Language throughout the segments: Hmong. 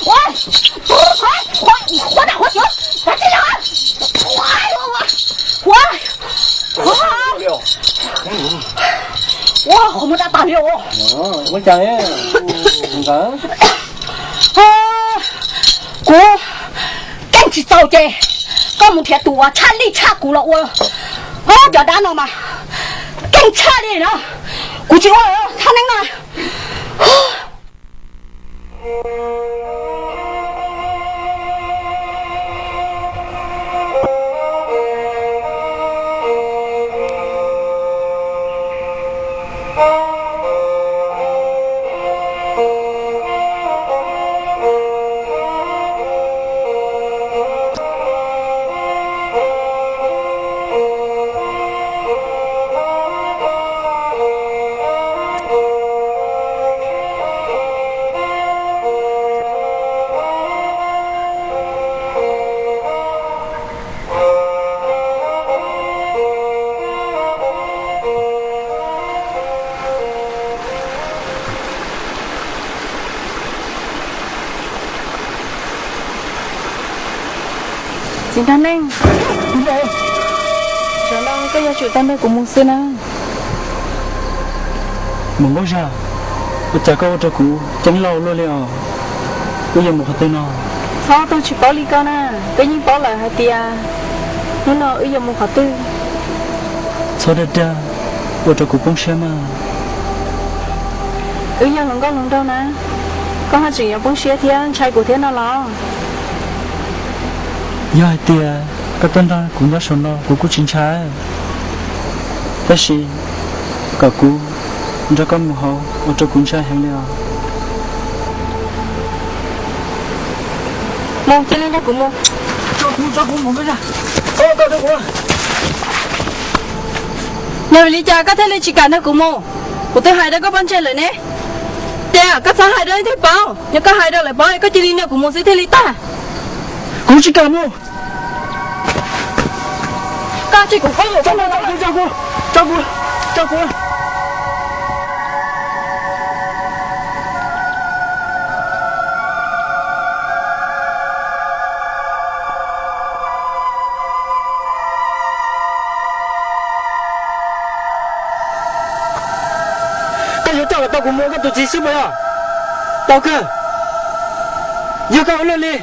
Ua, ua, ua, ua, ua, ua, ua, ua, ua, qhov muag dab tas li os. Ua cas ne? Kuv keej tsis txaus ces koj mus nrhiav tus uas tshaj lij tshaj kuv los ua. Cov dab no mas keej tshaj li no, kuv tsis ua thaj neeb no. Txiv Nraug Neej, zaum no koj yuav tsum tau nrog kuv mus xwb na. Mus Nkauj Zaj, ua cas koj ua rau kuv ceeb lauj luaj li os? Wb yuav mus qhov twg no? Txhob tuaj tsis paub li koj na, koj yeej paub lawm hais tias hnub no wb yuav mus qhov twg. Txhob dag dag, ua rau kuv poob siab mas. Wb yog hluas nkauj hluas nraug na, koj ho tseem yuav poob siab thiab ntshai kuv thiab no los? Yog hais tias koj tuaj nrog kuv nyob saum no kuv kuj tsis ntshai, tab sis kom kuv nrog koj mus hauv ua rau kuv ntshai heev li os. Mus, cia li nrog kuv mus. Tso kuv, tso kuv mus, Nkauj Zaj. Yog vim li cas koj thiaj li tsis kam nrog kuv mus? Kuv twb hais rau koj poj ntsev lawm ne, tias koj txhob hais rau leej twg paub, yog koj hais rau lawv paub koj cia li nrog kuv mus xwb thiaj li tag. Kuv tsis kam mus. Koj tsis, kuv, tso kuv, tso kuv, tso kuv. Koj yuav coj kom tau kuv mus ua koj tus txiv xwb puas yog? Tau kawg. Yog koj ua luaj li,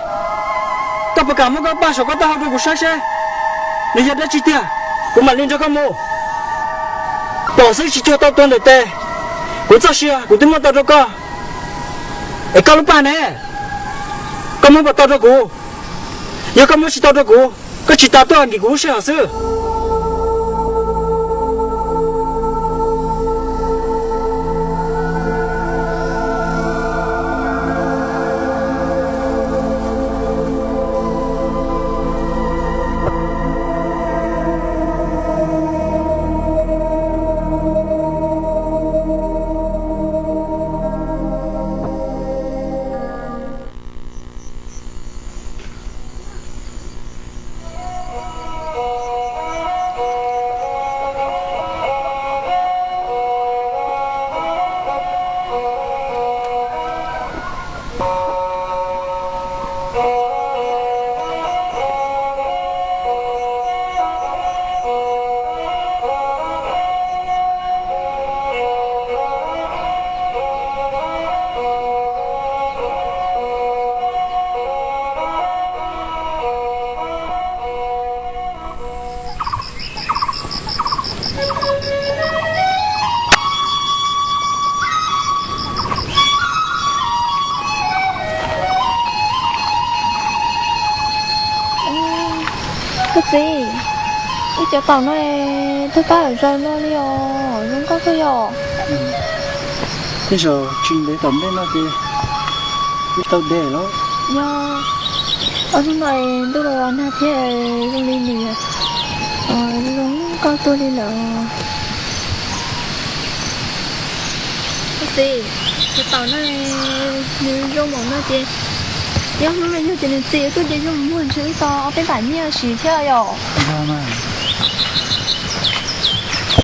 koj puas kam muab koj paj saum koj taub hau rau kuv saib seb nws yog dab tsi tiag, kuv mam li nrog koj mus. Pom xwb tsis cuag tau tua ntawm tes. Kuv txoj sia kuv twb muab tau rau koj, es koj lub paj ne, koj muab puas tau rau kuv? Yog koj muab tsis tau rau kuv, koj tsis tas tuaj nkim kuv lub sij hawm xwb. Koj txiv, wb cov taum no twb pab zaws no li os, zoo nkauj kawg yom. Tej zaum tsis ntev tom ntej no ces wb tau de lawm. Yog, ob hnub no ntuj los nag thiab zoo li nws zoo nkauj tuaj li lawm. Koj txiv, cov taum no nws zoo npaum no ces yog hnub no yog ces nws txi tuaj ces zoo muag ntshe wb tau ob peb ntas nyiaj siv thiab yom. Yog mas,